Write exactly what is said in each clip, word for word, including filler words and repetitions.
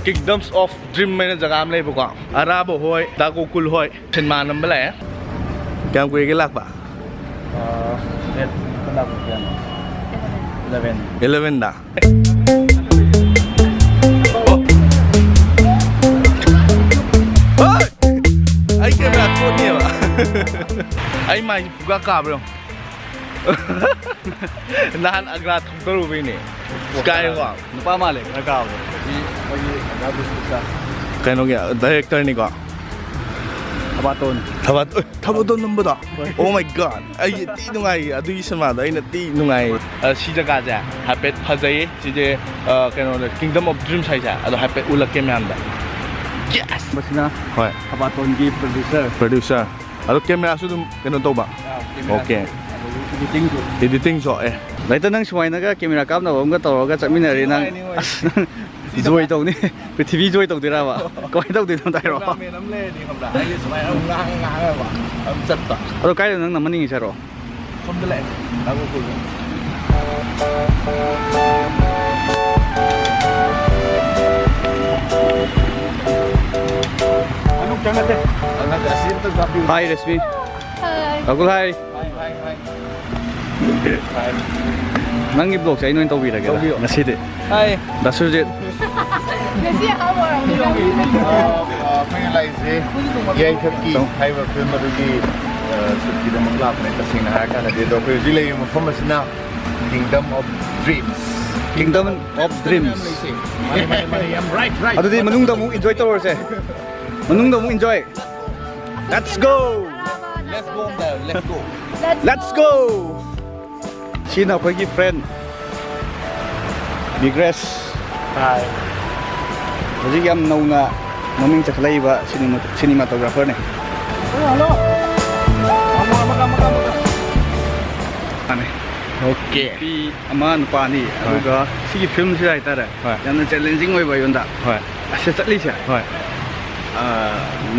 Kingdoms of Dream ꯍꯥꯏꯅ ꯖꯒꯥ ꯑꯃ ꯂꯩꯕꯀꯣ, ꯑꯔꯥꯕ ꯍꯣꯏ, ꯗꯥ ꯒꯣꯀꯨꯜ ꯍꯣꯏ ꯁꯤꯅꯦꯃꯥ ꯅꯝꯕ ꯂꯥꯛꯑꯦ꯫ ꯀꯌꯥꯝ ꯀꯨꯏꯔꯒꯦ ꯂꯥꯛꯄ? ꯏꯂꯚꯦꯟ꯫ ꯏꯂꯚꯦꯟꯗ꯫ ꯑꯣ꯫ ꯍꯣꯏ! ꯑꯩ ꯀꯦꯃꯦꯔꯥ ꯆꯣꯠꯅꯦꯕ꯫ ꯑꯩ ꯃꯥꯏꯁꯦ ꯄꯨꯀꯥ ꯀꯥꯕ꯭ꯔꯣ? ꯅꯍꯥꯟ ꯑꯒ꯭ꯔꯥ ꯊꯧꯗꯔꯨꯕꯩꯅꯦ꯫ ꯁ꯭ꯀꯥꯏ ꯋꯥꯛ꯫ ꯅꯨꯄꯥ ꯃꯥꯜꯂꯦ ꯈꯔ ꯀꯥꯕꯗꯣ꯫ ꯁꯤ ꯑꯩꯈꯣꯏꯒꯤ ꯑꯒ꯭ꯔꯥ ꯕꯤꯁꯀꯤꯠꯇ꯫ ꯀꯩꯅꯣꯒꯤ ꯗꯥꯏꯔꯦꯛꯇꯔꯅꯤꯀꯣ꯫ ꯊꯕꯥꯇꯣꯟ꯫ ꯊꯕꯥꯇꯣꯟ, ꯊꯕꯥꯇꯣꯟ ꯅꯝꯕꯗꯣ? ꯍꯣꯏ꯫ Oh my God! ꯑꯩ ꯊꯤ ꯅꯨꯡꯉꯥꯏꯌꯦ ꯑꯗꯨꯒꯤ ꯁꯤꯅꯦꯃꯥꯗꯣ, ꯑꯩꯅ ꯊꯤ ꯅꯨꯡꯉꯥꯏꯌꯦ꯫ ꯑ, ꯁꯤ ꯖꯒꯥꯁꯦ ꯍꯥꯏꯐꯦꯠ ꯐꯖꯩꯌꯦ꯫ ꯁꯤꯁꯦ, ꯑ, ꯀꯩꯅꯣꯗ, Kingdom of Dreams ꯍꯥꯏꯁꯦ, ꯑꯗꯣ ꯍꯥꯏꯐꯦꯠ ꯎꯠꯂꯛꯀꯦ ꯃꯌꯥꯝꯗ꯫ Yes! ꯃꯁꯤꯅ ꯍꯣꯏ꯫ ꯊꯕꯥꯇꯣꯟꯒꯤ producer꯫ Producer꯫ ꯑꯗꯣ ꯀꯦꯃꯦꯔꯥꯁꯨ ꯑꯗꯨꯝ ꯀꯩꯅꯣ ꯇꯧꯕ? ꯑꯥ, ꯀꯦꯃꯦꯔꯥꯁꯨ, OK꯫ ꯑꯗꯒꯤ editingꯁꯨ꯫ Editingꯁꯨ, ꯑꯦ꯫ ꯂꯩꯇ ꯅꯪ ꯁꯨꯃꯥꯏꯅꯒ ꯀꯦꯃꯦꯔꯥ ꯀꯥꯞꯅꯕ ꯑꯃꯒ ꯇꯧꯔꯒ ꯆꯠꯃꯤꯟꯅꯔꯦ ꯅꯪ꯫ ꯅꯨꯡꯉꯥꯏꯅꯤ, ꯅꯨꯡꯉꯥꯏꯅꯤ꯫ ꯑꯁ, joy ꯇꯧꯅꯤ꯫ ꯄ꯭ꯔꯤꯊꯤꯕꯤ joy ꯇꯧꯗꯣꯏꯔꯕ? ꯀꯃꯥꯏꯅ ꯇꯧꯗꯣꯏꯅꯣ ꯑꯝꯇ ꯍꯥꯏꯔꯣ꯫ Cameraman ꯑꯃ ꯂꯩꯔꯗꯤ ꯈꯪꯕ꯭ꯔꯥ? ꯑꯩꯁꯦ ꯁꯨꯃꯥꯏꯅ ꯑꯃꯨꯛ ꯉꯥꯡꯉ ꯉꯥꯡꯉꯒ ꯑꯗꯨꯝ ꯆꯠꯄ꯫ ꯑꯗꯣ ꯀꯥꯏꯗ ꯅꯪ ꯅꯝꯍꯟꯅꯤꯡꯉꯤꯁꯦ ꯍꯥꯏꯔꯣ? ꯁꯣꯝꯗ ꯂꯥꯛꯑꯦ꯫ ꯂꯥꯛꯑꯣ, ꯀꯣꯏꯕ꯫ ꯃꯅꯨꯡ ꯆꯪꯉꯁꯦ꯫ ꯆꯪꯉꯁꯦ꯫ ꯑꯁꯤ ꯑꯝꯇ ꯀꯥꯞꯄꯤꯌꯨ꯫ Hi, Rashmi. Hi꯫ Rahul, hi꯫ Hi, hi, hi꯫ Hi꯫ ꯅꯪꯒꯤ vlogꯁꯦ ꯑꯩꯅ ꯑꯣꯏꯅ ꯇꯧꯕꯤꯔꯒꯦ ꯇꯧꯕꯤꯌꯣ꯫ ꯉꯁꯤꯗꯤ꯫ Hi꯫ ꯗꯥ ꯁꯨꯔꯖꯤꯠ꯫ ꯉꯁꯤ ꯑꯍꯥꯎꯕ ꯑꯣꯏꯔꯝꯒꯅꯤ꯫ ꯑ, ꯑ, ꯑꯩꯈꯣꯏꯅ ꯂꯥꯛꯏꯁꯦ ꯌꯥꯏꯊꯛꯀꯤ ꯇꯧ꯫ ꯍꯥꯏꯔꯤꯕ film ꯑꯗꯨꯒꯤ, ꯑ, shootꯀꯤꯗꯃꯛ ꯂꯥꯛꯄꯅꯦ꯫ ꯇꯁꯦꯡꯅ ꯍꯥꯏꯔꯀꯥꯟꯗꯗꯤ, ꯑꯗꯣ ꯑꯩꯈꯣꯏ ꯍꯧꯖꯤꯛ ꯂꯩꯔꯤꯕ ꯃꯐꯝ ꯑꯁꯤꯅ Kingdom of Dreams꯫ Kingdom of Dreams꯫ ꯌꯥꯝ ꯂꯩꯁꯦ꯫ ꯃꯥꯅꯦ, ꯃꯥꯅꯦ, ꯃꯥꯅꯦ, ꯌꯥꯝ right, right꯫ ꯑꯗꯨꯗꯤ ꯃꯅꯨꯡꯗ ꯑꯃꯨꯛ enjoy ꯇꯧꯔꯁꯦ꯫ ꯃꯅꯨꯡꯗ ꯑꯃꯨꯛ enjoy꯫ Let's go! Let's go, let's go꯫ Let's go! ꯁꯤꯅ ꯑꯩꯈꯣꯏꯒꯤ friend ꯕꯤꯒ꯭ꯔꯦꯁ꯫ Hi꯫ ꯍꯧꯖꯤꯛ ꯌꯥꯝ ꯅꯧꯅ ꯃꯃꯤꯡ ꯆꯠꯈꯠꯂꯛꯏꯕ cinema-, cinematographerꯅꯦ꯫ Hello, hello꯫ ꯑꯃ, ꯑꯃꯒ, ꯑꯃꯒ, ꯑꯃꯒ꯫ ꯃꯥꯅꯦ꯫ OK꯫ ꯅꯨꯄꯤ ꯑꯃ, ꯅꯨꯄꯥ ꯑꯅꯤ꯫ ꯍꯣꯏ꯫ ꯑꯗꯨꯒ ꯁꯤꯒꯤ filmꯁꯤꯗ ꯍꯥꯏꯇꯥꯔꯦ, ꯍꯣꯏ꯫ ꯌꯥꯝꯅ challenging ꯑꯣꯏꯕ ꯑꯩꯉꯣꯟꯗ꯫ ꯍꯣꯏ꯫ ꯑꯁꯤꯗ ꯆꯠꯂꯤꯁꯦ꯫ ꯍꯣꯏ꯫ ꯑ,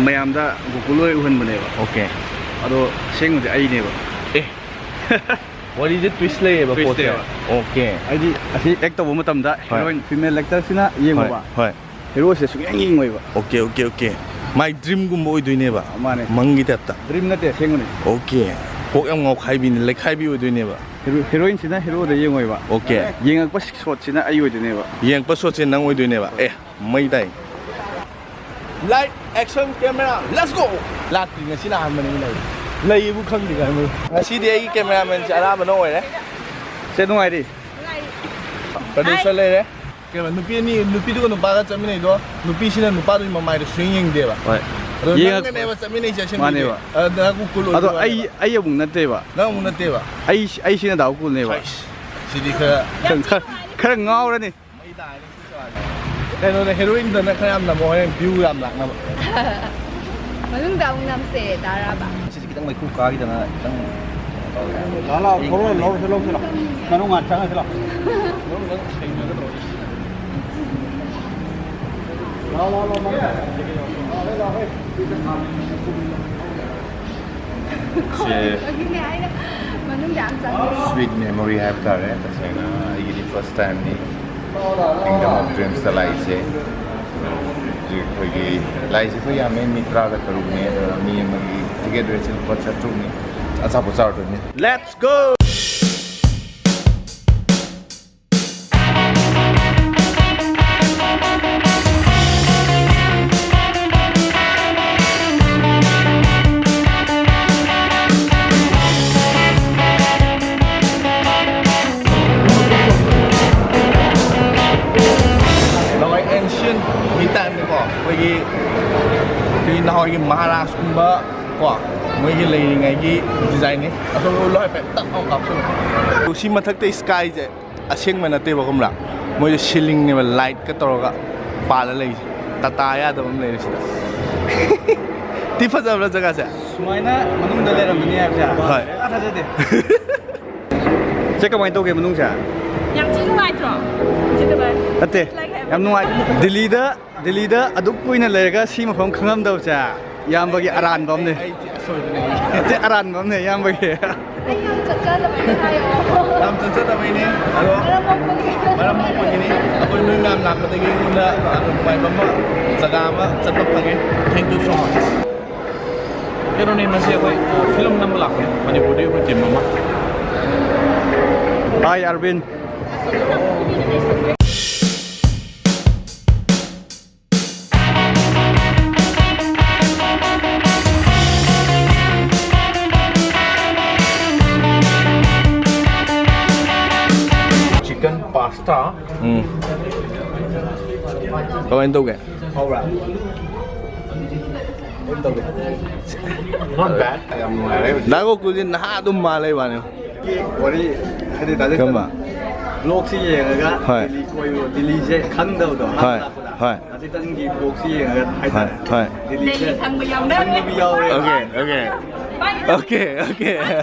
ꯃꯌꯥꯝꯗ ꯒꯣꯀꯨꯜ ꯍꯣꯏ ꯎꯍꯟꯕꯅꯦꯕ꯫ OK꯫ ꯑꯗꯣ ꯑꯁꯦꯡꯕꯗꯤ ꯑꯩꯅꯦꯕ꯫ ꯑꯦ꯫ ꯋꯥꯔꯤꯁꯦ twist ꯂꯩꯌꯦꯕ twist ꯄꯣꯠꯁꯦ꯫ ꯂꯩꯌꯦꯕ꯫ OK꯫ ꯍꯥꯏꯗꯤ ꯑꯁꯤ act ꯇꯧꯕ ꯃꯇꯝꯗ ꯍꯣꯏ꯫ Heroine female actorꯁꯤꯅ ꯌꯦꯡꯉꯨꯕ꯫ ꯍꯣꯏ, ꯍꯣꯏ꯫ ꯍꯦꯔꯣꯁꯦ ꯁꯨꯡꯌꯦꯡ ꯌꯦꯡꯉꯣꯏꯕ꯫ Okay, okay, okay. ꯃꯥꯏ ꯗ꯭ꯔꯤꯝꯒꯨꯝꯕ ꯑꯣꯏꯗꯣꯏꯅꯦꯕ꯫ ꯃꯥꯅꯦ꯫ ꯃꯪꯒꯤ ꯇꯥꯏꯞꯇ꯫ ꯗ꯭ꯔꯤꯝ ꯅꯠꯇꯦ, ꯑꯁꯦꯡꯕꯅꯤ꯫ ꯑꯣꯀꯦ꯫ ꯀꯣꯛ ꯌꯥꯝ ꯉꯥꯎꯈꯥꯏꯕꯤꯅꯤ, ꯂꯩꯈꯥꯏꯕꯤ ꯑꯣꯏꯗꯣꯏꯅꯦꯕ꯫ ꯍꯦꯔꯣ-, ꯍꯦꯔꯣꯏꯟꯁꯤꯅ ꯍꯦꯔꯣꯗ ꯌꯦꯡꯉꯣꯏꯕ꯫ ꯑꯣꯀꯦ꯫ ꯌꯦꯡꯉꯛꯄ ꯁꯣꯠꯁꯤꯅ ꯑꯩ ꯑꯣꯏꯗꯣꯏꯅꯦꯕ꯫ ꯌꯦꯡꯉꯛꯄ ꯁꯣꯠꯁꯦ ꯅꯪ ꯑꯣꯏꯗꯣꯏꯅꯦꯕ꯫ ꯑꯦ, ꯃꯩ ꯇꯥꯏ꯫ Light, action, camera, let's go! ꯂꯥꯛꯇ꯭ꯔꯤ, ꯉꯁꯤꯅ ꯑꯍꯥꯟꯕꯅꯤ ꯂꯩ꯫ ꯂꯩꯕꯨ ꯈꯪꯗꯦ ꯀꯥꯏ ꯃꯣꯏ꯫ ꯉꯁꯤꯗꯤ ꯑꯩꯒꯤ ꯀꯦꯃꯦꯔꯥꯃꯦꯟꯁꯦ ꯑꯅꯥꯕꯅ ꯑꯣꯏꯔꯦ꯫ ꯁꯦ ꯅꯨꯡꯉꯥꯏꯔꯤ꯫ ꯄ꯭ꯔꯗ꯭ꯌꯨꯁꯔ ꯂꯩꯔꯦ꯫ ꯀꯩꯅꯣ, ꯅꯨꯄꯤ ꯑꯅꯤ, ꯅꯨꯄꯤꯗꯨꯒ ꯅꯨꯄꯥꯒ ꯆꯠꯃꯤꯟꯅꯩꯗꯣ, ꯅꯨꯄꯤꯁꯤꯅ ꯅꯨꯄꯥꯗꯨꯒꯤ ꯃꯃꯥꯏꯗꯣ ꯁꯨꯡꯌꯦꯡ ꯌꯦꯡꯗꯦꯕ꯫ ꯍꯣꯏ꯫ ꯑꯗꯣ ꯌꯦꯡꯉꯛ-, ꯅꯪꯒꯅꯦꯕ ꯆꯠꯃꯤꯟꯅꯩꯁꯦ ꯑꯁꯦꯡꯕꯩꯗꯤ꯫ ꯃꯥꯅꯦꯕ꯫ ꯑꯗ ꯅꯪ ꯀꯨꯜ ꯑꯗꯣ ꯑꯣꯏꯗꯣꯏꯕ ꯑꯩ, ꯍꯥꯏꯕ꯫ ꯑꯩ ꯑꯃꯨꯛ ꯅꯠꯇꯦꯕ꯫ ꯅꯪ ꯑꯃꯨꯛ ꯅꯠꯇꯦꯕ꯫ ꯑꯩ, ꯑꯩꯁꯤꯅ ꯗꯥꯎ ꯀꯨꯜꯅꯦꯕ꯫ ꯍꯩꯁ, ꯁꯤꯗꯤ ꯈꯔ ꯈꯔ, ꯈꯔ, ꯈꯔ ꯉꯥꯎꯔꯅꯤ꯫ ꯃꯩ ꯇꯥꯔꯅꯤ ꯁꯤ ꯆꯥꯔꯗꯤ꯫ ꯀꯩꯅꯣꯅꯦ, ꯍꯦꯔꯣꯏꯟꯗꯅ ꯈꯔ ꯌꯥꯝ ꯅꯝꯃꯣ, ꯍꯣꯔꯦꯟ ꯚ꯭ꯌꯨ ꯌꯥꯝ ꯂꯥꯛꯅꯕ꯫ ꯃꯅꯨꯡꯗ ꯑꯃꯨꯛ ꯅꯝꯁꯦ, ꯇꯥꯔꯕ? ꯁꯤꯁꯦ ꯈꯤꯇꯪ ꯃꯩꯈꯨ ꯀꯥꯈꯤꯗꯅ ꯈꯤꯇꯪ ꯀꯩꯅꯣ ꯇꯧꯔꯦ꯫ ꯂꯥꯛꯑꯣ, ꯂꯥꯛꯑꯣ, ꯊꯣꯛꯂꯛꯑꯣ, ꯂꯥꯛꯑꯣ, ꯂꯥꯛꯑꯣ꯫ ꯃꯅꯨꯡ ꯉꯥꯛ ꯆꯪꯉꯁꯤ ꯂꯥꯛꯑꯣ꯫ ꯅꯪ, ꯅꯪ ꯁꯦꯡꯅꯒꯗ꯭ꯔꯣ? ꯂꯥꯛꯑꯣ, ꯂꯥꯛꯑꯣ, ꯂꯥꯛꯑꯣ, ꯃꯅꯨꯡ꯫ ꯁꯦ ꯑꯗꯨꯅꯦ ꯑꯩꯅ ꯃꯅꯨꯡꯗ ꯌꯥꯝ ꯆꯪꯉꯦ꯫ Sweet memory ꯍꯥꯏꯕ ꯇꯥꯔꯦ꯫ ꯇꯁꯦꯡꯅ ꯑꯩꯒꯤꯗꯤ first timeꯅꯤ Kingdom of Dreamsꯇ ꯂꯥꯛꯏꯁꯦ꯫ ꯍꯧꯖꯤꯛ ꯑꯩꯈꯣꯏꯒꯤ ꯂꯥꯛꯏꯁꯦ ꯑꯩꯈꯣꯏ ꯌꯥꯝꯃꯦ, ꯃꯤ ꯇꯔꯥꯒ ꯇꯔꯨꯛꯅꯦ꯫ ꯑꯗꯨꯅ ꯃꯤ ꯑꯃꯒꯤ ticket rate ꯁꯦ ꯂꯨꯄꯥ ꯆꯥꯇ꯭ꯔꯨꯛꯅꯤ꯫ ꯑꯆꯥꯄꯣꯠ ꯆꯥꯔꯨꯗꯣꯏꯅꯤ꯫ Let's go! ꯅꯍꯥꯟꯋꯥꯏ ancient ꯃꯤ ꯇꯥꯏꯞꯅꯤꯀꯣ, ꯑꯩꯈꯣꯏꯒꯤ, ꯑꯩꯈꯣꯏꯒꯤ ꯅꯍꯥꯟꯋꯥꯏꯒꯤ ꯃꯍꯥꯔꯥꯖꯀꯨꯝꯕ ꯀꯣ, ꯃꯣꯏꯒꯤ ꯂꯩꯔꯤꯉꯩꯒꯤ designꯅꯤ꯫ ꯑꯁꯣꯝ ꯂꯣꯏ ꯍꯥꯏꯐꯦꯠ ꯇꯞ ꯑꯃ ꯀꯥꯞꯁꯜꯂꯣ꯫ ꯁꯤ ꯃꯊꯛꯇ skyꯁꯦ ꯑꯁꯦꯡꯕ ꯅꯠꯇꯦꯕ, ꯈꯪꯕ꯭ꯔꯥ? ꯃꯣꯏꯁꯦ ceilingꯅꯦꯕ, lightꯀ ꯇꯧꯔꯒ ꯄꯥꯜꯂ ꯂꯩꯔꯤꯁꯦ꯫ ꯇꯥꯇꯥ ꯌꯥꯗꯕ ꯑꯃ ꯂꯩꯔꯦ ꯁꯤꯗ꯫ ꯊꯤ ꯐꯖꯕ꯭ꯔꯥ ꯖꯒꯥꯁꯦ? ꯁꯨꯃꯥꯏꯅ ꯃꯅꯨꯡꯗ ꯂꯩꯔꯝꯒꯅꯤ ꯍꯥꯏꯕꯁꯦ ꯍꯣꯏ꯫ ꯁꯨꯡꯊꯥ ꯊꯥꯖꯗꯦ꯫ ꯁꯦ, ꯀꯃꯥꯏꯅ ꯇꯧꯒꯦ ꯃꯅꯨꯡꯁꯦ? ꯌꯥꯝ ꯊꯤ ꯅꯨꯡꯉꯥꯏꯇ꯭ꯔꯣ? ꯊꯤ ꯅꯨꯡꯉꯥꯏ꯫ ꯅꯠꯇꯦ, ꯌꯥꯝ ꯅꯨꯡꯉꯥꯏ꯫ ꯗꯤꯜꯂꯤꯗ, ꯗꯤꯜꯂꯤꯗ ꯑꯗꯨꯛ ꯀꯨꯏꯅ ꯂꯩꯔꯒ ꯁꯤ ꯃꯐꯝ ꯈꯪꯉꯝꯗꯕꯁꯦ ꯏꯌꯥꯝꯕꯒꯤ ꯑꯔꯥꯟꯕ ꯑꯃꯅꯦ꯫ ꯑꯩ, ꯑꯩ ꯑꯁꯣꯏꯕꯅꯦ꯫ ꯅꯠꯇꯦ, ꯑꯔꯥꯟꯕ ꯑꯃꯅꯦ ꯏꯌꯥꯝꯕꯒꯤ꯫ ꯑꯩ ꯌꯥꯝ ꯆꯠꯆꯗꯕꯩꯅꯦ ꯍꯥꯏꯌꯣ꯫ ꯌꯥꯝ ꯆꯠꯆꯗꯕꯩꯅꯦ꯫ ꯑꯗꯣ ꯃꯔꯝ ꯃꯣꯛꯄꯒꯤ꯫ ꯃꯔꯝ ꯃꯣꯛꯄꯒꯤꯅꯤ꯫ ꯑꯩꯈꯣꯏ ꯅꯣꯏ ꯃꯌꯥꯝ ꯂꯥꯛꯄꯗꯒꯤ ꯑꯩꯉꯣꯟꯗ ꯌꯥꯝꯅ ꯅꯨꯡꯉꯥꯏꯕ ꯑꯃ, ꯖꯒꯥ ꯑꯃ ꯆꯠꯄ ꯐꯪꯉꯦ꯫ Thank you so much. ꯀꯩꯅꯣꯅꯦ, ꯉꯁꯤ ꯑꯩꯈꯣꯏ ꯐꯤꯂꯝ ꯅꯝꯕ ꯂꯥꯛꯄꯅꯦ, ꯃꯅꯤꯄꯨꯔꯗꯒꯤ ꯑꯩꯈꯣꯏ ꯇꯤꯝ ꯑꯃ꯫ Hi, Arvind. Chicken pasta. ꯎꯝ꯫ ꯀꯃꯥꯏꯅ ꯇꯧꯒꯦ? ꯍꯥꯎꯕ꯭ꯔꯥ? Not bad. ꯌꯥꯝ ꯅꯨꯡꯉꯥꯏꯔꯦ ꯍꯧꯖꯤꯛ꯫ ꯗꯥ ꯒꯣꯀꯨꯜꯁꯦ ꯅꯍꯥ ꯑꯗꯨꯝ ꯃꯥꯜꯂꯦ ꯋꯥꯅꯤ꯫ ꯋꯥꯔꯤ ꯍꯥꯏꯗꯤ ꯗꯥꯏꯔꯦꯛ ꯀꯔꯝꯕ? ꯕ꯭ꯂꯣꯛꯁꯤ ꯌꯦꯡꯉꯒ ꯍꯣꯏ꯫ ꯗꯤꯜꯂꯤ ꯀꯣꯏꯕ, ꯗꯤꯜꯂꯤꯁꯦ ꯈꯪꯗꯕꯗꯣ ꯑꯍꯥꯟꯕ ꯍꯣꯏ, ꯂꯥꯛꯄꯗ꯫ ꯍꯣꯏ꯫ ꯍꯧꯖꯤꯛꯇꯪꯒꯤ ꯕ꯭ꯂꯣꯛꯁꯤ ꯌꯦꯡꯉꯒ ꯍꯣꯏ, ꯍꯥꯏꯇꯥꯔꯦ꯫ ꯍꯣꯏ꯫ ꯗꯤꯜꯂꯤꯁꯦ ꯗꯤꯜꯂꯤ ꯈꯪꯕ ꯌꯥꯎꯔꯦ꯫ ꯈꯪꯕ ꯌꯥꯎꯔꯦ꯫ Okay, okay. ꯃꯥꯏ Okay, okay.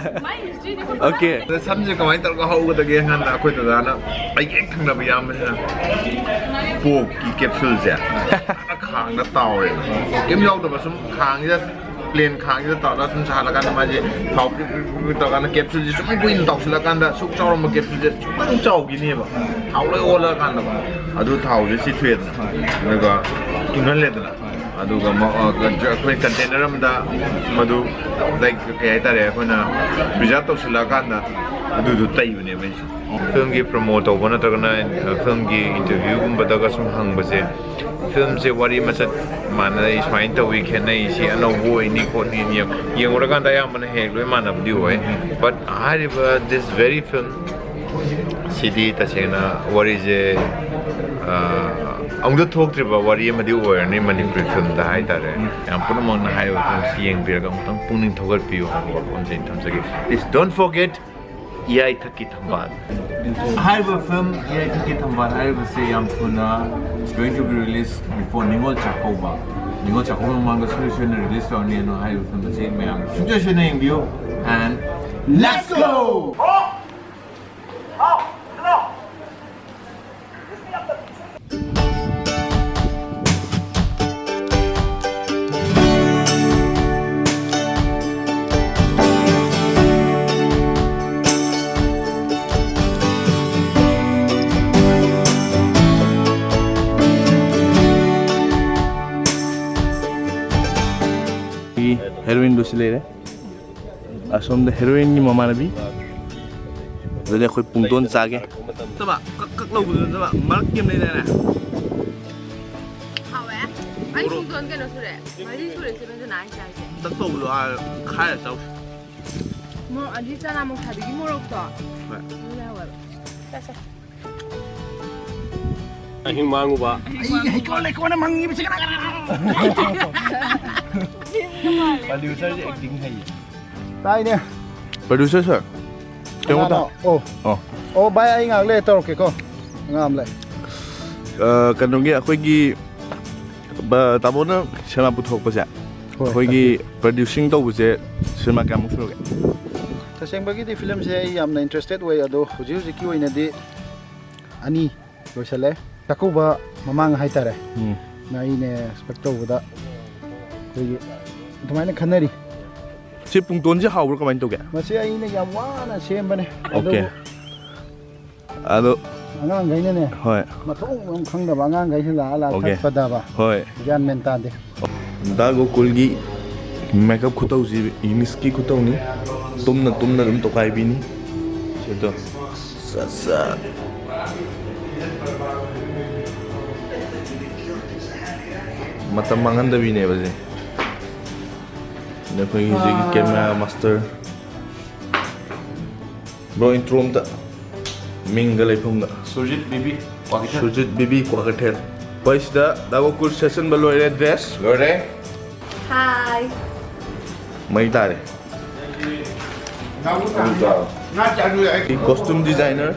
ꯃꯥꯏ ꯍꯤꯁꯇ꯭ꯔꯤꯗꯤ ꯈꯪꯕ Okay. ꯌꯥꯎꯔꯦ꯫ ꯑꯗ ꯁꯝꯁꯦ ꯀꯃꯥꯏꯅ ꯇꯧꯔꯒ ꯍꯧꯒꯗꯒꯦ ꯍꯥꯏ ꯀꯥꯟꯗ ꯑꯩꯈꯣꯏ ꯗꯗꯥꯅ ꯑꯩꯒꯤ ꯍꯦꯛ ꯊꯪꯅꯕ ꯏꯌꯥꯝꯕꯁꯤꯅ ꯄꯣꯛꯀꯤ ꯀꯦꯞꯁꯨꯜꯁꯦ ꯈꯥꯡꯗ ꯇꯥꯎꯔꯦꯕ꯫ ꯀꯩꯝ ꯌꯥꯎꯗꯕ ꯁꯨꯝ ꯈꯥꯡꯁꯤꯗ ꯄ꯭ꯂꯦꯟ ꯈꯥꯡꯁꯤꯗ ꯇꯧꯔꯒ ꯁꯨꯝ ꯁꯥꯍꯜꯂꯀꯥꯟꯗ ꯃꯥꯁꯦ ꯊꯥꯎ ꯄ꯭ꯔꯤꯛ ꯄ꯭ꯔꯤꯛ ꯄ꯭ꯔꯤꯛ ꯇꯧꯔꯀꯥꯟꯗ ꯀꯦꯞꯁꯨꯜꯁꯦ ꯁꯨꯝ ꯀꯨꯏꯅ ꯇꯧꯁꯤꯜꯂꯀꯥꯟꯗ ꯁꯨꯛ ꯆꯥꯎꯔꯝꯕ ꯀꯦꯞꯁꯨꯜꯁꯦ ꯁꯨꯃꯥꯏꯅ ꯆꯥꯎꯈꯤꯅꯦꯕ꯫ ꯊꯥꯎ ꯂꯣꯏ ꯑꯣꯜꯂꯀꯥꯟꯗꯀꯣ꯫ ꯑꯗꯨ ꯊꯥꯎꯁꯦ ꯆꯤꯊꯣꯛꯑꯦꯗꯅ꯫ ꯑꯗꯨꯒ ꯏꯪꯍꯜꯂꯦꯗꯅ꯫ ꯑꯗꯨꯒ ꯃ-, ꯑ, ꯑꯩꯈꯣꯏ ꯀꯟꯇꯦꯅꯔ ꯑꯃꯗ ꯃꯗꯨ, ꯂꯥꯏꯛ, ꯀꯩ ꯍꯥꯏꯇꯥꯔꯦ, ꯑꯩꯈꯣꯏꯅ ꯄ꯭ꯔꯤꯖꯥꯔꯕ ꯇꯧꯁꯤꯜꯂꯛꯑꯀꯥꯟꯗ ꯑꯗꯨꯗꯣ ꯇꯩꯕꯅꯦꯕ ꯑꯩꯁꯦ꯫ ꯐꯤꯂꯝꯒꯤ ꯄ꯭ꯔꯣꯃꯣ ꯇꯧꯕ ꯅꯠꯇ꯭ꯔꯒꯅ, ꯑ, ꯐꯤꯂꯝꯒꯤ ꯏꯟꯇꯔꯚ꯭ꯌꯨꯒꯨꯝꯕꯗꯒ ꯁꯨꯝ ꯍꯪꯕꯁꯦ, ꯐꯤꯂꯝꯁꯦ ꯋꯥꯔꯤ ꯃꯆꯠ ꯃꯥꯟꯅꯩ, ꯁꯨꯃꯥꯏꯅ ꯇꯧꯏ, ꯈꯦꯠꯅꯩ, ꯁꯤ ꯑꯅꯧꯕ ꯑꯣꯏꯅꯤ ꯈꯣꯠꯅꯤ ꯌꯦꯡ-, ꯌꯦꯡꯉꯨꯔꯀꯥꯟꯗ ꯑꯌꯥꯝꯕꯅ ꯍꯦꯛ ꯂꯣꯏ ꯃꯥꯟꯅꯕꯗꯤ ꯑꯣꯏ꯫ But ꯍꯥꯏꯔꯤꯕ this very film ꯁꯤꯗꯤ ꯇꯁꯦꯡꯅ ꯋꯥꯔꯤꯁꯦ, ꯑ, ꯑꯃꯨꯛꯇ ꯊꯣꯛꯇ꯭ꯔꯤꯕ ꯋꯥꯔꯤ ꯑꯃꯗꯤ ꯑꯣꯏꯔꯅꯤ ꯃꯅꯤꯄꯨꯔꯤ ꯐꯤꯂꯝꯗ ꯍꯥꯏꯇꯥꯔꯦ꯫ ꯌꯥꯝ ꯄꯨꯝꯅꯃꯛꯅ ꯍꯥꯏꯔꯤꯕ ꯐꯤꯂꯝꯁꯤ ꯌꯦꯡꯕꯤꯔꯒ ꯑꯃꯨꯛꯇꯪ ꯄꯨꯛꯅꯤꯡ ꯊꯧꯒꯠꯄꯤꯌꯨ ꯍꯥꯏꯕ ꯋꯥꯐꯝꯁꯦ ꯑꯩꯅ ꯊꯝꯖꯒꯦ꯫ Please don't forget ꯏꯌꯥꯏ ꯊꯛꯀꯤ ꯊꯝꯕꯥꯜ꯫ ꯍꯥꯏꯔꯤꯕ ꯐꯤꯂꯝ ꯏꯌꯥꯏ ꯊꯛꯀꯤ ꯊꯝꯕꯥꯜ ꯍꯥꯏꯔꯤꯕꯁꯦ ꯌꯥꯝ ꯊꯨꯅ going to be released before Ningol Chakkouba. Ningol Chakkouba ꯃꯃꯥꯡꯗ ꯁꯣꯏ ꯁꯣꯏꯅ release ꯇꯧꯔꯅꯤ꯫ ꯑꯗꯨꯅ ꯍꯥꯏꯔꯤꯕ ꯐꯤꯂꯝ ꯑꯁꯤ ꯃꯌꯥꯝ ꯁꯨꯡꯁꯣꯏ ꯁꯣꯏꯅ ꯌꯦꯡꯕꯤꯌꯨ꯫ And let's go! ꯍꯦꯔꯣꯏꯟꯗꯨ ꯁꯤ ꯂꯩꯔꯦ꯫ ꯑꯁꯣꯝꯗ ꯍꯦꯔꯣꯏꯟꯒꯤ ꯃꯃꯥꯟꯅꯕꯤ꯫ ꯑꯗꯨꯗꯤ ꯑꯩꯈꯣꯏ ꯄꯨꯡꯇꯣꯟ ꯆꯥꯒꯦ꯫ ꯅꯠꯇꯕ, ꯀꯛ ꯀꯛ ꯂꯧꯕꯗꯨ ꯅꯠꯇꯕ, ꯃꯔꯛꯀꯤ ꯑꯃ ꯂꯩꯗꯥꯏꯅꯦ? ꯍꯥꯎꯋꯦ꯫ ꯑꯩ ꯄꯨꯡꯇꯣꯟ ꯀꯩꯅꯣ ꯁꯨꯔꯦ꯫ ꯃꯔꯤ ꯁꯨꯔꯦ ꯁꯤ ꯅꯪꯁꯨ ꯅꯍꯥꯟ ꯆꯥꯏꯁꯦ꯫ ꯀꯛ ꯇꯧꯕꯗꯣ, ꯑꯥ, ꯈꯥꯏꯔ ꯆꯥꯎꯁꯤ꯫ ꯃꯣꯔꯣꯛ ꯑꯗꯤ ꯆꯅꯥ ꯃꯨꯛꯊꯥꯕꯤꯒꯤ ꯃꯣꯔꯣꯛꯇꯣ꯫ ꯍꯣꯏ꯫ ꯑꯗꯨ ꯌꯥꯎꯋꯦꯕ꯫ ꯆꯥ, ꯆꯥ꯫ ꯑꯍꯤꯡ ꯃꯥꯡꯉꯨꯕ꯫ ꯑꯩꯒꯤ ꯍꯩꯀꯣꯜ ꯂꯩꯀꯣꯜꯅ ꯃꯪꯉꯤꯕꯁꯤ ꯀꯅꯥ ꯀꯅꯥꯅꯣ? Producerꯁꯦ acting ꯍꯩꯌꯦ꯫ ꯇꯥꯏꯅꯦ꯫ Producer sir꯫ ꯀꯩꯅꯣ ꯀꯅꯥꯅꯣ? ꯇꯧ-, ꯑꯣ꯫ ꯑꯣ꯫ ꯑꯣ, ꯚꯥꯏ, ꯑꯩ ꯉꯥꯏꯍꯥꯛ ꯂꯩꯔ ꯇꯧꯔꯛꯀꯦꯀꯣ꯫ ꯑꯉꯥꯡ ꯑꯃ ꯂꯩ꯫ ꯑ, ꯀꯩꯅꯣꯒꯤ ꯑꯩꯈꯣꯏꯒꯤ, ꯕ-, ꯇꯥꯃꯣꯅ ꯁꯤꯅꯦꯃꯥ ꯄꯨꯊꯣꯔꯛꯄꯁꯦ, ꯍꯣꯏ, ꯑꯩꯈꯣꯏꯒꯤ ꯇꯥꯛꯄꯤꯌꯨ꯫ Producing ꯇꯧꯕꯁꯦ ꯁꯤꯅꯦꯃꯥ ꯀꯌꯥꯃꯨꯛ ꯁꯨꯔꯒꯦ? ꯇꯁꯦꯡꯕꯒꯤꯗꯤ ꯐꯤꯂꯝꯁꯦ ꯑꯩ ꯌꯥꯝꯅ interested ꯑꯣꯏ, ꯑꯗꯣ ꯍꯧꯖꯤꯛ ꯍꯧꯖꯤꯛꯀꯤ ꯑꯣꯏꯅꯗꯤ ꯑꯅꯤ ꯂꯣꯏꯁꯜꯂꯦ꯫ ꯆꯥꯛꯀꯧꯕ ꯃꯃꯥꯡ ꯍꯥꯏꯇꯥꯔꯦ꯫ ꯎꯝ꯫ ꯑꯩꯅ expect ꯇꯧꯕꯗ ꯑꯩꯈꯣꯏꯒꯤ ꯑꯗꯨꯃꯥꯏꯅ ꯈꯟꯅꯔꯤ꯫ ꯁꯤ ꯄꯨꯡꯇꯣꯟꯁꯦ ꯍꯥꯎꯕ꯭ꯔꯥ, ꯀꯃꯥꯏꯅ ꯇꯧꯒꯦ? ꯃꯁꯤ ꯑꯩꯅ ꯌꯥꯝ ꯋꯥꯅ ꯁꯦꯝꯕꯅꯦ꯫ Okay꯫ ꯑꯗꯨꯕꯨ ꯑꯗꯣ ꯑꯉꯥꯡꯈꯩꯅꯅꯦ, ꯍꯣꯏ꯫ ꯃꯊꯣꯡ ꯃꯔꯝ ꯈꯪꯗꯕ ꯑꯉꯥꯡꯈꯩꯁꯤꯅ ꯂꯥꯛꯑ ꯂꯥꯛꯑ Okay꯫ ꯊꯛꯄꯗꯕ꯫ ꯍꯣꯏ꯫ ꯒ꯭ꯌꯥꯟ ꯃꯦꯟ ꯇꯥꯗꯦ꯫ ꯗꯥ ꯒꯣꯀꯨꯜꯒꯤ makeup ꯈꯨꯇꯧꯁꯤ Englishꯀꯤ ꯈꯨꯇꯧꯅꯤ꯫ ꯇꯨꯝꯅ ꯇꯨꯝꯅ ꯑꯗꯨꯝ ꯇꯧꯈꯥꯏꯕꯤꯅꯤ꯫ ꯁꯤꯗꯣ꯫ ꯁꯠ ꯁꯠ꯫ ꯃꯇꯝ ꯃꯥꯡꯍꯟꯗꯕꯤꯅꯦꯕ ꯁꯦ꯫ ꯑꯗ ꯑꯩꯈꯣꯏꯒꯤ ꯍꯧꯖꯤꯛꯀꯤ camera master꯫ Bro, intro ꯑꯝꯇ꯫ ꯃꯤꯡꯒ ꯂꯩꯐꯝꯒ꯫ ꯁꯨꯔꯖꯤꯠ ꯕꯤꯕꯤ ꯀ꯭ꯋꯥꯀꯩꯊꯦꯜ꯫ ꯁꯨꯔꯖꯤꯠ ꯕꯤꯕꯤ ꯀ꯭ꯋꯥꯀꯩꯊꯦꯜ꯫ ꯑꯩꯈꯣꯏ ꯁꯤꯗ ꯗꯥ ꯒꯣꯀꯨꯜ ꯁꯦꯠꯆꯟꯕ ꯂꯣꯏꯔꯦ, dress꯫ ꯂꯣꯏꯔꯦ꯫ Hi꯫ ꯃꯩ ꯇꯥꯔꯦ꯫ Costume designer꯫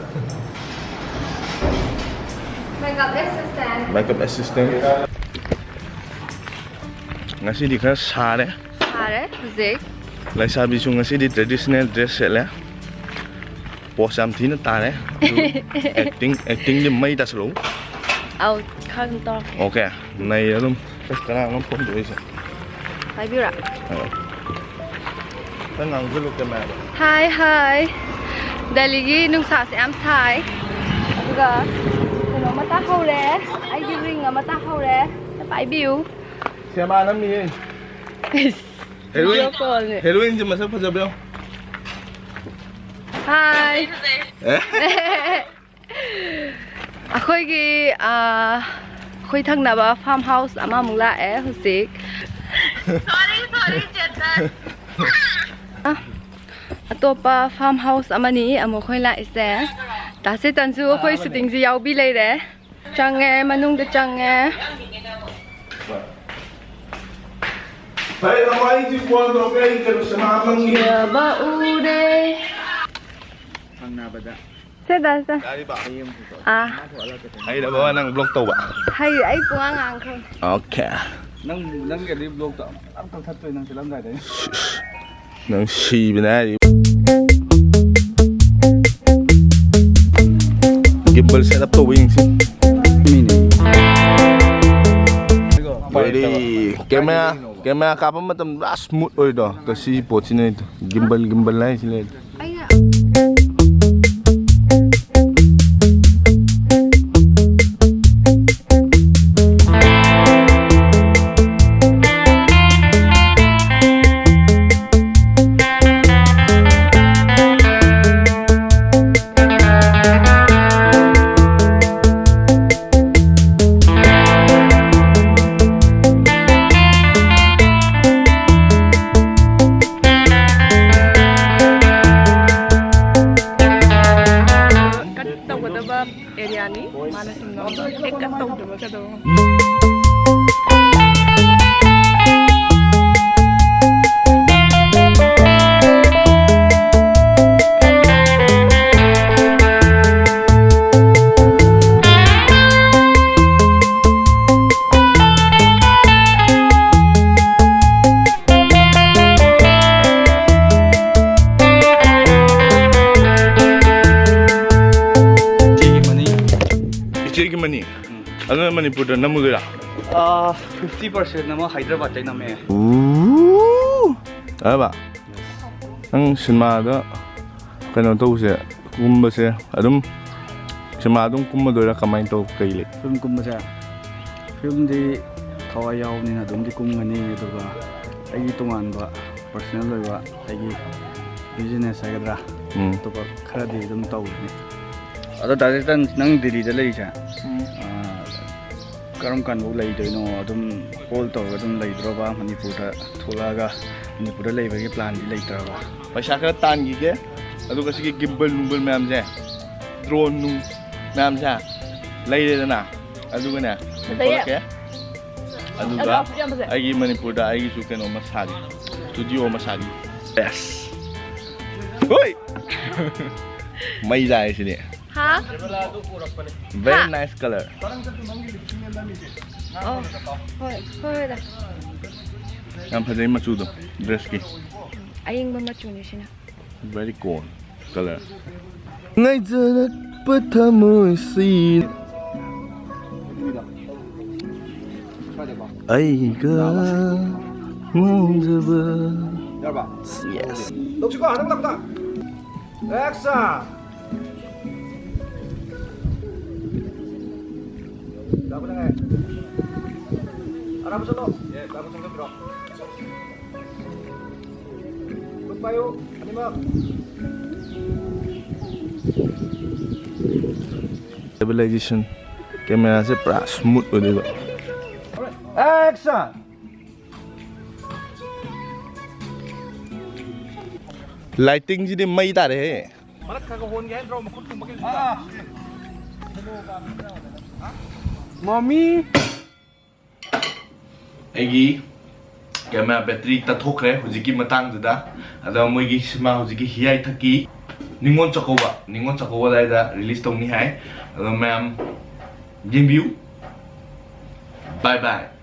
Makeup assistant꯫ Makeup assistant꯫ ꯉꯁꯤꯗꯤ ꯈꯔ ꯁꯥꯔꯦ꯫ ꯁꯥꯔꯦ ꯍꯧꯖꯤꯛ꯫ ꯂꯩꯁꯥꯕꯤꯁꯨ ꯉꯁꯤꯗꯤ traditional dress ꯁꯦꯠꯂꯦ꯫ Pose ꯌꯥꯝ ꯊꯤꯅ ꯇꯥꯔꯦ꯫ ꯑꯗꯨ acting, actingꯗꯤ ꯃꯩ ꯇꯥꯁꯜꯂꯛꯎ꯫ ꯑꯧ, ꯈꯔ ꯑꯗꯨꯝ ꯇꯧꯔꯛꯀꯦ꯫ Okay, ꯅꯩ ꯑꯗꯨꯝ꯫ ꯑꯁ, ꯀꯅꯥꯅꯣ phone ꯇꯧꯔꯛꯏꯁꯦ? ꯄꯥꯏꯕꯤꯌꯨꯔꯥ? ꯑꯧ꯫ ꯈꯔ ꯉꯥꯡꯁꯤꯜꯂꯨ cameraꯗ꯫ Hi, hi꯫ ꯗꯦꯜꯂꯤꯒꯤ ꯅꯨꯡꯁꯥꯁꯦ ꯌꯥꯝ ꯁꯥꯏ꯫ ꯑꯗꯨꯒ ꯀꯩꯅꯣꯝꯃ ꯇꯥꯍꯧꯔꯦ꯫ ꯑꯩꯒꯤ ring ꯑꯃ ꯇꯥꯍꯧꯔꯦ꯫ ꯄꯥꯏꯕꯤꯌꯨ꯫ ꯁꯦꯃꯥ ꯅꯝꯃꯤꯌꯦ꯫ ꯏꯁ꯫ Heroine, heroine ꯁꯦ ꯃꯁꯛ ꯐꯖꯕ꯭ꯔꯣ? Hi. ꯑꯦ? ꯑꯩꯈꯣꯏꯒꯤ, ꯑꯥ, ꯑꯩꯈꯣꯏ ꯊꯪꯅꯕ farm house ꯑꯃꯃꯨꯛ ꯂꯥꯛꯑꯦ ꯍꯧꯖꯤꯛ꯫ ꯑꯇꯣꯞꯄ farm house ꯑꯃꯅꯤ ꯑꯃꯨꯛ ꯑꯩꯈꯣꯏ ꯂꯥꯛꯏꯁꯦ꯫ ꯇꯥꯁꯦꯇꯟꯁꯨ ꯑꯩꯈꯣꯏ shooting ꯁꯦ ꯌꯥꯎꯕꯤ ꯂꯩꯔꯦ꯫ ꯆꯪꯉꯦ, ꯃꯅꯨꯡꯗ ꯆꯪꯉꯦ꯫ ꯐꯔꯦ, ꯅꯃꯥꯏꯗꯤ ꯐꯣꯟ ꯇꯧꯔꯛꯀꯦ, ꯑꯩ ꯀꯩꯅꯣ ꯁꯤꯃꯥ ꯅꯝꯒꯦ꯫ ꯌꯥꯕ ꯎꯔꯦ꯫ ꯈꯪꯅꯕꯗ꯫ ꯁꯦ, ꯗꯥ, ꯁꯦ꯫ ꯌꯥꯔꯤꯕ? ꯍꯌꯦꯡ ꯑꯥ꯫ ꯍꯩꯔꯕ ꯅꯪ vlog ꯇꯧꯕ? ꯍꯩ, ꯑꯩ ꯄꯨꯡꯉꯥꯡ ꯉꯥꯡꯈ꯭ꯔꯦ꯫ Okay꯫ ꯅꯪ, ꯅꯪꯒꯤꯗꯤ vlog ꯇꯣ ꯑꯝꯇ ꯀꯛꯊꯠꯇꯣꯏ ꯅꯪ ꯆꯠꯂꯝꯗꯥꯏꯗ꯫ ꯅꯪ ꯁꯤꯕꯅꯦ ꯍꯥꯏꯔꯤ꯫ Gimbal set up ꯇꯧꯕ ꯌꯦꯡꯁꯤ꯫ ꯃꯤꯅꯤ꯫ ꯂꯣꯏꯔꯦ꯫ Camera, camera ꯀꯥꯞꯄ ꯃꯇꯝꯗ ꯄꯨꯔꯥ smooth ꯑꯣꯏꯗꯣ꯫ ꯇ ꯁꯤ ꯄꯣꯠꯁꯤꯅ gimbal, gimbal ꯍꯥꯏꯁꯤ ꯂꯩ꯫ ꯑꯩꯅ Cut ꯇꯧꯒꯗꯕ area ꯅꯤ꯫ ꯃꯥꯅ ꯁꯨꯝ ꯅꯝꯕ꯫ ꯍꯦꯛ cut ꯇꯧꯗꯕ ꯀꯩꯗꯧꯕ꯫ ꯏꯆꯦꯒꯤ ꯃꯅꯤ꯫ ꯏꯆꯦꯒꯤ ꯃꯅꯤ? ꯎꯝ꯫ ꯑꯗꯨꯅ ꯃꯅꯤꯄꯨꯔꯗ ꯅꯝꯃꯨꯗꯣꯏꯔꯥ? ꯑꯥ, fifty percent ꯑꯃ ꯍꯥꯏꯗ꯭ꯔꯕꯥꯗꯇꯩ ꯅꯝꯃꯦ꯫ ꯎ꯫ ꯑꯔꯕ? ꯅꯪ ꯁꯤꯅꯦꯃꯥꯗ ꯀꯩꯅꯣ ꯇꯧꯕꯁꯦ, ꯀꯨꯝꯕꯁꯦ ꯑꯗꯨꯝ ꯁꯤꯅꯦꯃꯥ ꯑꯗꯨꯝ ꯀꯨꯝꯃꯗꯣꯏꯔꯥ, ꯀꯃꯥꯏꯅ ꯇꯧ, ꯀꯩ ꯂꯩ? Film ꯀꯨꯝꯕꯁꯦ, film ꯗꯤ ꯊꯋꯥꯏ ꯌꯥꯎꯕꯅꯤꯅ ꯑꯗꯨꯝꯗꯤ ꯀꯨꯝꯒꯅꯤ, ꯑꯗꯨꯒ ꯑꯩꯒꯤ ꯇꯣꯉꯥꯟꯕ personal ꯑꯣꯏꯕ ꯑꯩꯒꯤ business ꯍꯥꯏꯒꯗ꯭ꯔꯥ, ꯎꯝ꯫ ꯑꯇꯣꯞꯄ ꯈꯔꯗꯤ ꯑꯗꯨꯝ ꯇꯧꯕꯅꯤ꯫ ꯑꯗꯣ ꯗꯥꯏꯔꯦꯛꯇꯔ, ꯅꯪ ꯗꯤꯜꯂꯤꯗ ꯂꯩꯔꯤꯁꯦ, ꯎꯝ꯫ ꯑꯥ, ꯀꯔꯝ ꯀꯥꯟꯐꯥꯎ ꯂꯩꯗꯣꯏꯅꯣ? ꯑꯗꯨꯝ ꯀꯣꯜ ꯇꯧꯔꯒ ꯑꯗꯨꯝ ꯂꯩꯗ꯭ꯔꯣꯕ? ꯃꯅꯤꯄꯨꯔꯗ ꯊꯣꯛꯂꯛꯑꯒ ꯃꯅꯤꯄꯨꯔꯗ ꯂꯩꯕꯒꯤ ꯄ꯭ꯂꯥꯟꯗꯤ ꯂꯩꯇ꯭ꯔꯕ? ꯄꯩꯁꯥ ꯈꯔ ꯇꯥꯟꯈꯤꯒꯦ, ꯑꯗꯨꯒ ꯁꯤꯒꯤ gimbal ꯅꯨꯡꯕꯜ ꯃꯌꯥꯝꯁꯦ, drone ꯅꯨꯡ ꯃꯌꯥꯝꯁꯦ ꯂꯩꯔꯦꯗꯅ, ꯑꯗꯨꯒꯅꯦ ꯐꯖꯩꯌꯦ꯫ ꯊꯣꯛꯂꯛꯀꯦ꯫ ꯑꯗꯨꯒ ꯑꯗꯣ ꯌꯥꯝ ꯐꯖꯩ꯫ ꯑꯩꯒꯤ ꯃꯅꯤꯄꯨꯔꯗ ꯑꯩꯒꯤꯁꯨ ꯀꯩꯅꯣꯝꯃ ꯁꯥꯒꯦ, studio ꯑꯃ ꯁꯥꯒꯦ꯫ Yes꯫ ꯍꯣꯏ꯫ ꯃꯩ ꯆꯥꯏ ꯁꯤꯗꯤ꯫ ꯍꯥ? Very ꯍꯥ? Nice color꯫ ꯑꯣ, ꯍꯣꯏ, ꯍꯣꯏ, ꯍꯣꯏꯗ꯫ ꯌꯥꯝ ꯐꯖꯩ ꯃꯆꯨꯗꯣ, dressꯀꯤ꯫ ꯑꯌꯤꯡꯕ ꯃꯆꯨꯅꯤ ꯁꯤꯅ꯫ Very cool color꯫ ꯉꯥꯏꯖꯔꯛꯄ ꯊꯃꯣꯏꯁꯤ ꯑꯩꯒ ꯉꯝꯖꯕ꯫ Yes꯫ ꯂꯧꯁꯤꯀꯣ, ꯍꯟꯗꯛ ꯃꯇꯝꯗ꯫ Action! ꯌꯥꯕ ꯅꯪ ꯍꯥꯏ꯫ ꯑꯔꯥꯞꯄ ꯆꯠꯂꯣ꯫ ꯌꯥꯕ ꯆꯪꯁꯤꯟꯕꯤꯔꯣ꯫ ꯈꯨꯠ ꯄꯥꯏꯌꯨ, ꯑꯅꯤꯃꯛ꯫ Stabilization꯫ Cameraꯁꯦ ꯄꯨꯔꯥ smooth ꯑꯣꯏꯗꯣꯏꯕ꯫ Action! Lightingꯁꯤꯗꯤ ꯃꯩ ꯇꯥꯔꯦꯍꯦ꯫ ꯃꯔꯛ ꯈꯔ ꯈꯔ ꯍꯣꯟꯒꯦ ꯍꯥꯏ ꯅꯠꯇ꯭ꯔꯣ? ꯃꯈꯨꯠ ꯀꯨꯝꯕ ꯀꯩꯁꯨ ꯃꯃꯤ꯫ ꯑꯩꯒꯤ camera battery ꯇꯠꯊꯣꯛꯈ꯭ꯔꯦ ꯍꯧꯖꯤꯛꯀꯤ ꯃꯇꯥꯡꯗꯨꯗ꯫ ꯑꯗꯣ ꯃꯣꯏꯒꯤ ꯁꯤꯃꯥ ꯍꯧꯖꯤꯛꯀꯤ ꯍꯤꯌꯥꯏꯊꯛꯀꯤ ꯅꯤꯉꯣꯜ ꯆꯥꯛꯀꯧꯕ, ꯅꯤꯉꯣꯜ ꯆꯥꯛꯀꯧꯕ ꯑꯗꯥꯏꯗ release ꯇꯧꯅꯤ ꯍꯥꯏ꯫ ꯑꯗꯣ ꯃꯌꯥꯝ ꯌꯦꯡꯕꯤꯌꯨ꯫ Bye bye꯫